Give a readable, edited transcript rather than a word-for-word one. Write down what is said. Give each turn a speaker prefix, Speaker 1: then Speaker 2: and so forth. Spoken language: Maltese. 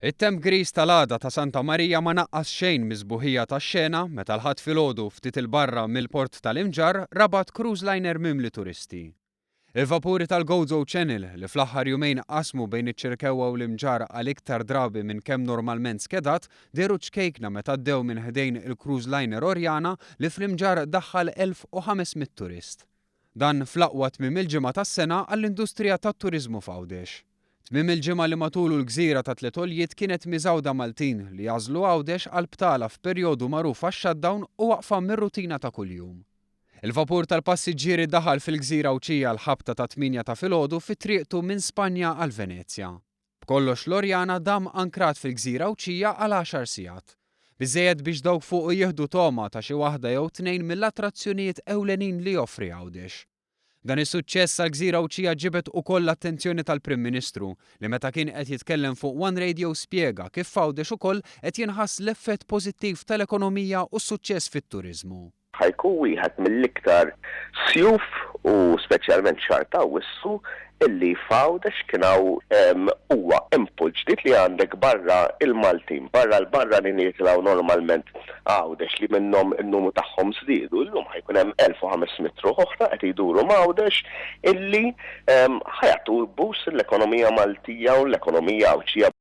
Speaker 1: It-temp griż tal-għada ta' Santa Marija ma naqqas xejn mis-sbuħija tax-xena meta l-Ħadd filgħodu ftit 'il barra mill-port tal-Imġarr rabat cruise liner mimli turisti. Il-vapuri tal-Gozo Channel, li fl-aħħar jumejn qasmu bejn iċ-Ċirkewwa u l-Imġarr għal iktar drabi minn kemm normalment skedat, dehru ċkejkna meta għaddew minn ħdejn il-cruise liner Oriana li fl-Imġarr daħħal 1,500 turist. Dan fl-aqwa tmiem il-ġimgħa tas-sena għall-industrija tat-turiżmu f'Għawdex. Tmiem il-ġimgħa li matulu l-gżira ta' Tliet Għoljiet kienet miżgħuda Maltin li għażlu Għawdex għal btala f'perjodu magħruf għax-shutdown u waqfa mir-rutina ta' kuljum. Il-vapur tal-passiġġieri daħal fil-gżira Għawdxija għall-ħabta tat-tmienja ta' filgħodu fi triqtu minn Spanja għal Venezja. B'kollox l-Oriana dam ankrat fil-gżira Għawdxija għal għaxar sigħat. Biżżejjed biex dawk fuqu jieħdu togħma ta' xi waħda jew tnejn mill-attrazzjonijiet ewlenin li joffri Għawdex. Dan is-suċċess għall-gżira Għawdxija ġibed ukoll l-attenzjoni tal-Prim Ministru li meta kien qed jitkellem fuq One Radio spjega kif f'Għawdex ukoll qed jinħass l-effett pożittiv tal-ekonomija u s-suċċess fit-turiżmu.
Speaker 2: Ħa jkun wieħed mill-iktar sjuf u speċjalment xahar t'Awwissu illi f'Għawdex kien hawn huwa input ġdid li għandek barra il-Maltin, barra l-barranin li jitilgħu normalment Għawdex li minnhom in-numru tagħhom żdiedu, illum ħa jkun hemm 1,500 ruħ oħra qed jduru m'Għawdex illi ħa jagħtu boost lill-ekonomija Maltija u l-ekonomija Għawdxija.